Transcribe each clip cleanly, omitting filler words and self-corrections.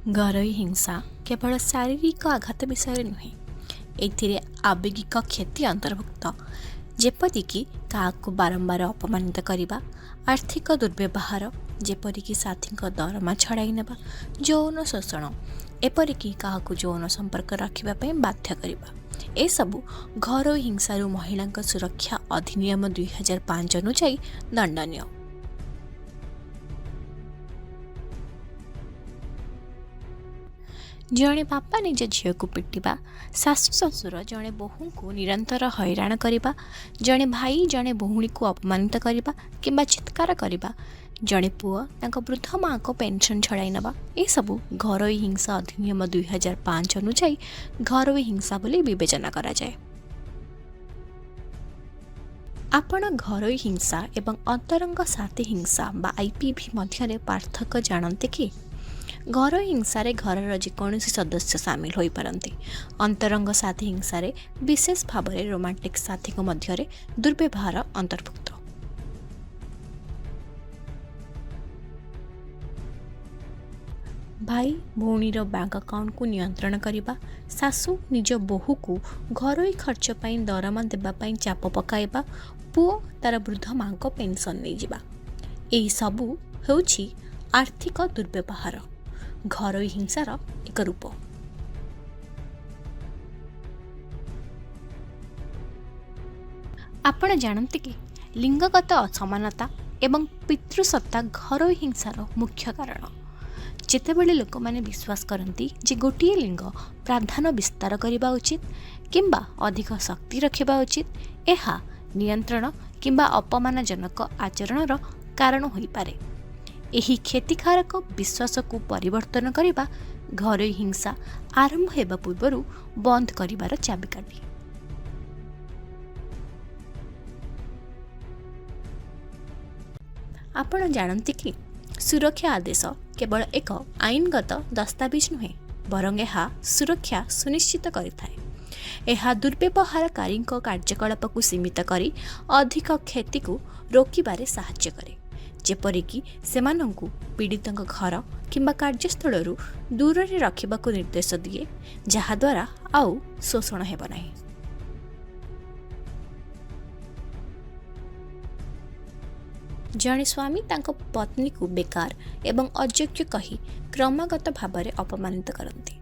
ଘରୋଇ ହିଂସା କେବଳ ଶାରୀରିକ ଆଘାତ ବିଷୟରେ ନୁହେଁ, ଏଥିରେ ଆବେଗିକ କ୍ଷତି ଅନ୍ତର୍ଭୁକ୍ତ, ଯେପରିକି କାହାକୁ ବାରମ୍ବାର ଅପମାନିତ କରିବା, ଆର୍ଥିକ ଦୁର୍ବ୍ୟବହାର ଯେପରିକି ସାଥୀଙ୍କ ଦରମା ଛଡ଼ାଇ ନେବା, ଯୌନ ଶୋଷଣ ଏପରିକି କାହାକୁ ଯୌନ ସମ୍ପର୍କ ରଖିବା ପାଇଁ ବାଧ୍ୟ କରିବା। ଏସବୁ ଘରୋଇ ହିଂସାରୁ ମହିଳାଙ୍କ ସୁରକ୍ଷା ଅଧିନିୟମ 2005 ଅନୁଯାୟୀ ଦଣ୍ଡନୀୟ। ଜଣେ ବାପା ନିଜ ଝିଅକୁ ପିଟିବା, ଶାଶୁ ଶ୍ୱଶୁର ଜଣେ ବୋହୂଙ୍କୁ ନିରନ୍ତର ହଇରାଣ କରିବା, ଜଣେ ଭାଇ ଜଣେ ଭଉଣୀକୁ ଅପମାନିତ କରିବା କିମ୍ବା ଚିତ୍କାର କରିବା, ଜଣେ ପୁଅ ତାଙ୍କ ବୃଦ୍ଧ ମାଆଙ୍କ ପେନ୍ସନ୍ ଛଡ଼ାଇ ନେବା, ଏସବୁ ଘରୋଇ ହିଂସା ଅଧିନିୟମ 2005 ଅନୁଯାୟୀ ଘରୋଇ ହିଂସା ବୋଲି ବିବେଚନା କରାଯାଏ। ଆପଣ ଘରୋଇ ହିଂସା ଏବଂ ଅନ୍ତରଙ୍ଗ ସାଥୀ ହିଂସା ବା ଆଇପିଭି ମଧ୍ୟରେ ପାର୍ଥକ୍ୟ ଜାଣନ୍ତି କି? ଘରୋଇ ହିଂସାରେ ଘରର ଯେକୌଣସି ସଦସ୍ୟ ସାମିଲ ହୋଇପାରନ୍ତି। ଅନ୍ତରଙ୍ଗ ସାଥୀ ହିଂସାରେ ବିଶେଷ ଭାବରେ ରୋମାଣ୍ଟିକ୍ ସାଥୀଙ୍କ ମଧ୍ୟରେ ଦୁର୍ବ୍ୟବହାର ଅନ୍ତର୍ଭୁକ୍ତ। ଭାଇ ଭଉଣୀର ବ୍ୟାଙ୍କ ଆକାଉଣ୍ଟକୁ ନିୟନ୍ତ୍ରଣ କରିବା, ଶାଶୁ ନିଜ ବୋହୂକୁ ଘରୋଇ ଖର୍ଚ୍ଚ ପାଇଁ ଦରମା ଦେବା ପାଇଁ ଚାପ ପକାଇବା, ପୁଅ ତା'ର ବୃଦ୍ଧ ମାଆଙ୍କ ପେନ୍ସନ୍ ନେଇଯିବା, ଏହିସବୁ ହେଉଛି ଆର୍ଥିକ ଦୁର୍ବ୍ୟବହାର ଘରୋଇ ହିଂସାର ଏକ ରୂପ। ଆପଣ ଜାଣନ୍ତି କି ଲିଙ୍ଗଗତ ଅସମାନତା ଏବଂ ପିତୃସତ୍ତା ଘରୋଇ ହିଂସାର ମୁଖ୍ୟ କାରଣ? ଯେତେବେଳେ ଲୋକମାନେ ବିଶ୍ୱାସ କରନ୍ତି ଯେ ଗୋଟିଏ ଲିଙ୍ଗ ପ୍ରାଧାନ୍ୟ ବିସ୍ତାର କରିବା ଉଚିତ କିମ୍ବା ଅଧିକ ଶକ୍ତି ରଖିବା ଉଚିତ, ଏହା ନିୟନ୍ତ୍ରଣ କିମ୍ବା ଅପମାନଜନକ ଆଚରଣର କାରଣ ହୋଇପାରେ। ଏହି କ୍ଷତିକାରକ ବିଶ୍ୱାସକୁ ପରିବର୍ତ୍ତନ କରିବା ଘରୋଇ ହିଂସା ଆରମ୍ଭ ହେବା ପୂର୍ବରୁ ବନ୍ଦ କରିବାର ଚାବିକାଠି। ଆପଣ ଜାଣନ୍ତି କି ସୁରକ୍ଷା ଆଦେଶ କେବଳ ଏକ ଆଇନଗତ ଦସ୍ତାବିଜ ନୁହେଁ, ବରଂ ଏହା ସୁରକ୍ଷା ସୁନିଶ୍ଚିତ କରିଥାଏ। ଏହା ଦୁର୍ବ୍ୟବହାରକାରୀଙ୍କ କାର୍ଯ୍ୟକଳାପକୁ ସୀମିତ କରି ଅଧିକ କ୍ଷତିକୁ ରୋକିବାରେ ସାହାଯ୍ୟ କରେ, ଯେପରିକି ସେମାନଙ୍କୁ ପୀଡ଼ିତଙ୍କ ଘର କିମ୍ବା କାର୍ଯ୍ୟସ୍ଥଳରୁ ଦୂରରେ ରଖିବାକୁ ନିର୍ଦ୍ଦେଶ ଦିଏ, ଯାହାଦ୍ୱାରା ଆଉ ଶୋଷଣ ହେବ ନାହିଁ। ଜଣେ ସ୍ୱାମୀ ତାଙ୍କ ପତ୍ନୀକୁ ବେକାର ଏବଂ ଅଯୋଗ୍ୟ କହି କ୍ରମାଗତ ଭାବରେ ଅପମାନିତ କରନ୍ତି,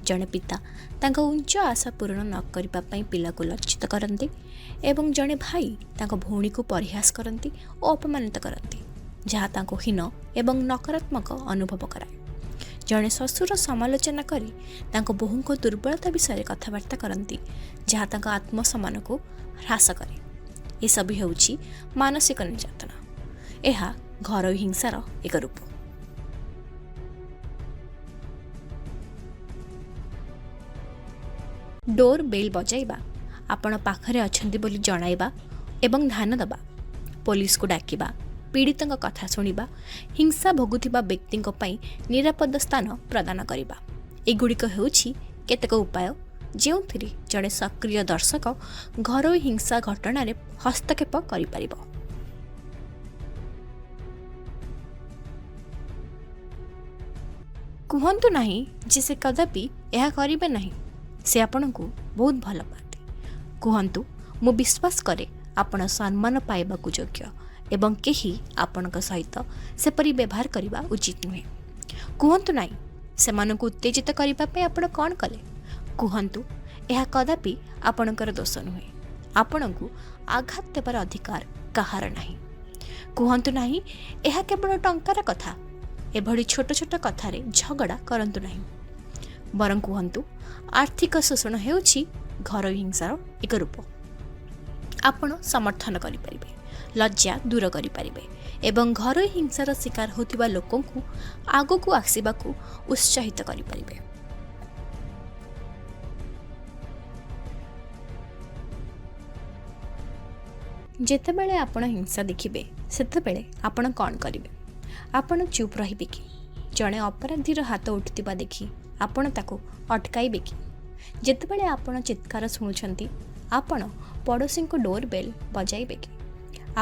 ଜଣେ ପିତା ତାଙ୍କ ଉଚ୍ଚ ଆଶା ପୂରଣ ନ କରିବା ପାଇଁ ପିଲାକୁ ଲଜ୍ଜିତ କରନ୍ତି ଏବଂ ଜଣେ ଭାଇ ତାଙ୍କ ଭଉଣୀକୁ ପରିହାସ କରନ୍ତି ଓ ଅପମାନିତ କରନ୍ତି, ଯାହା ତାଙ୍କୁ ହୀନ ଏବଂ ନକାରାତ୍ମକ ଅନୁଭବ କରାଏ। ଜଣେ ଶ୍ୱଶୁର ସମାଲୋଚନା କରି ତାଙ୍କ ବୋହୂଙ୍କ ଦୁର୍ବଳତା ବିଷୟରେ କଥାବାର୍ତ୍ତା କରନ୍ତି, ଯାହା ତାଙ୍କ ଆତ୍ମସମ୍ମାନକୁ ହ୍ରାସ କରେ। ଏସବୁ ହେଉଛି ମାନସିକ ନିର୍ଯାତନା। ଏହା ଘରୋଇ ହିଂସାର ଏକ ରୂପ। ଡୋର୍ ବେଲ୍ ବଜାଇବା, ଆପଣ ପାଖରେ ଅଛନ୍ତି ବୋଲି ଜଣାଇବା ଏବଂ ଧ୍ୟାନ ଦେବା, ପୋଲିସକୁ ଡାକିବା, ପୀଡ଼ିତଙ୍କ କଥା ଶୁଣିବା, ହିଂସା ଭୋଗୁଥିବା ବ୍ୟକ୍ତିଙ୍କ ପାଇଁ ନିରାପଦ ସ୍ଥାନ ପ୍ରଦାନ କରିବା, ଏଗୁଡ଼ିକ ହେଉଛି କେତେକ ଉପାୟ ଯେଉଁଥିରେ ଜଣେ ସକ୍ରିୟ ଦର୍ଶକ ଘରୋଇ ହିଂସା ଘଟଣାରେ ହସ୍ତକ୍ଷେପ କରିପାରିବ। କୁହନ୍ତୁ ନାହିଁ ଯେ ସେ କଦାପି ଏହା କରିବେ ନାହିଁ, ସେ ଆପଣଙ୍କୁ ବହୁତ ଭଲ ପାଆନ୍ତି। କୁହନ୍ତୁ, ମୁଁ ବିଶ୍ୱାସ କରେ ଆପଣ ସମ୍ମାନ ପାଇବାକୁ ଯୋଗ୍ୟ ଏବଂ କେହି ଆପଣଙ୍କ ସହିତ ସେପରି ବ୍ୟବହାର କରିବା ଉଚିତ ନୁହେଁ। କୁହନ୍ତୁ ନାହିଁ, ସେମାନଙ୍କୁ ଉତ୍ତେଜିତ କରିବା ପାଇଁ ଆପଣ କ'ଣ କଲେ? କୁହନ୍ତୁ, ଏହା କଦାପି ଆପଣଙ୍କର ଦୋଷ ନୁହେଁ, ଆପଣଙ୍କୁ ଆଘାତ ଦେବାର ଅଧିକାର କାହାର ନାହିଁ। କୁହନ୍ତୁ ନାହିଁ, ଏହା କେବଳ ଟଙ୍କାର କଥା। ଏଭଳି ଛୋଟ ଛୋଟ କଥାରେ ଝଗଡ଼ା କରନ୍ତୁ ନାହିଁ, ବରଂ କୁହନ୍ତୁ, ଆର୍ଥିକ ଶୋଷଣ ହେଉଛି ଘରୋଇ ହିଂସାର ଏକ ରୂପ। ଆପଣ ସମର୍ଥନ କରିପାରିବେ, ଲଜ୍ଜା ଦୂର କରିପାରିବେ ଏବଂ ଘରୋଇ ହିଂସାର ଶିକାର ହେଉଥିବା ଲୋକଙ୍କୁ ଆଗକୁ ଆସିବାକୁ ଉତ୍ସାହିତ କରିପାରିବେ। ଯେତେବେଳେ ଆପଣ ହିଂସା ଦେଖିବେ, ସେତେବେଳେ ଆପଣ କ'ଣ କରିବେ? ଆପଣ ଚୁପ୍ ରହିବେ କି? ଜଣେ ଅପରାଧୀର ହାତ ଉଠୁଥିବା ଦେଖି ଆପଣ ତାକୁ ଅଟକାଇବେ କି? ଯେତେବେଳେ ଆପଣ ଚିତ୍କାର ଶୁଣୁଛନ୍ତି, ଆପଣ ପଡ଼ୋଶୀଙ୍କ ଡୋର୍ ବେଲ୍ ବଜାଇବେ କି?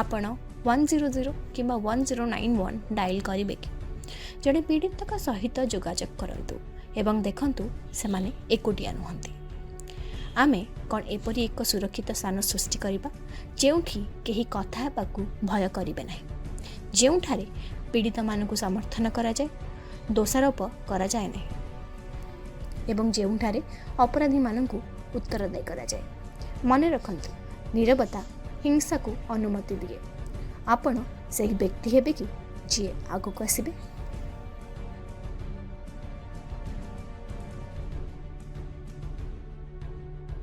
ଆପଣ 100 କିମ୍ବା 1091 ଡାଏଲ୍ କରିବେ କି? ଜଣେ ପୀଡ଼ିତଙ୍କ ସହିତ ଯୋଗାଯୋଗ କରନ୍ତୁ ଏବଂ ଦେଖନ୍ତୁ ସେମାନେ ଏକୁଟିଆ ନୁହନ୍ତି। ଆମେ କ'ଣ ଏପରି ଏକ ସୁରକ୍ଷିତ ସ୍ଥାନ ସୃଷ୍ଟି କରିବା, ଯେଉଁଠି କେହି କଥା ହେବାକୁ ଭୟ କରିବେ ନାହିଁ, ଯେଉଁଠାରେ ପୀଡ଼ିତମାନଙ୍କୁ ସମର୍ଥନ କରାଯାଏ, ଦୋଷାରୋପ କରାଯାଏ ନାହିଁ ଏବଂ ଯେଉଁଠାରେ ଅପରାଧୀମାନଙ୍କୁ ଉତ୍ତରଦାୟୀ କରାଯାଏ? ମନେ ରଖନ୍ତୁ, ନୀରବତା ହିଂସାକୁ ଅନୁମତି ଦିଏ। ଆପଣ ସେହି ବ୍ୟକ୍ତି ହେବେ କି ଯିଏ ଆଗକୁ ଆସିବେ?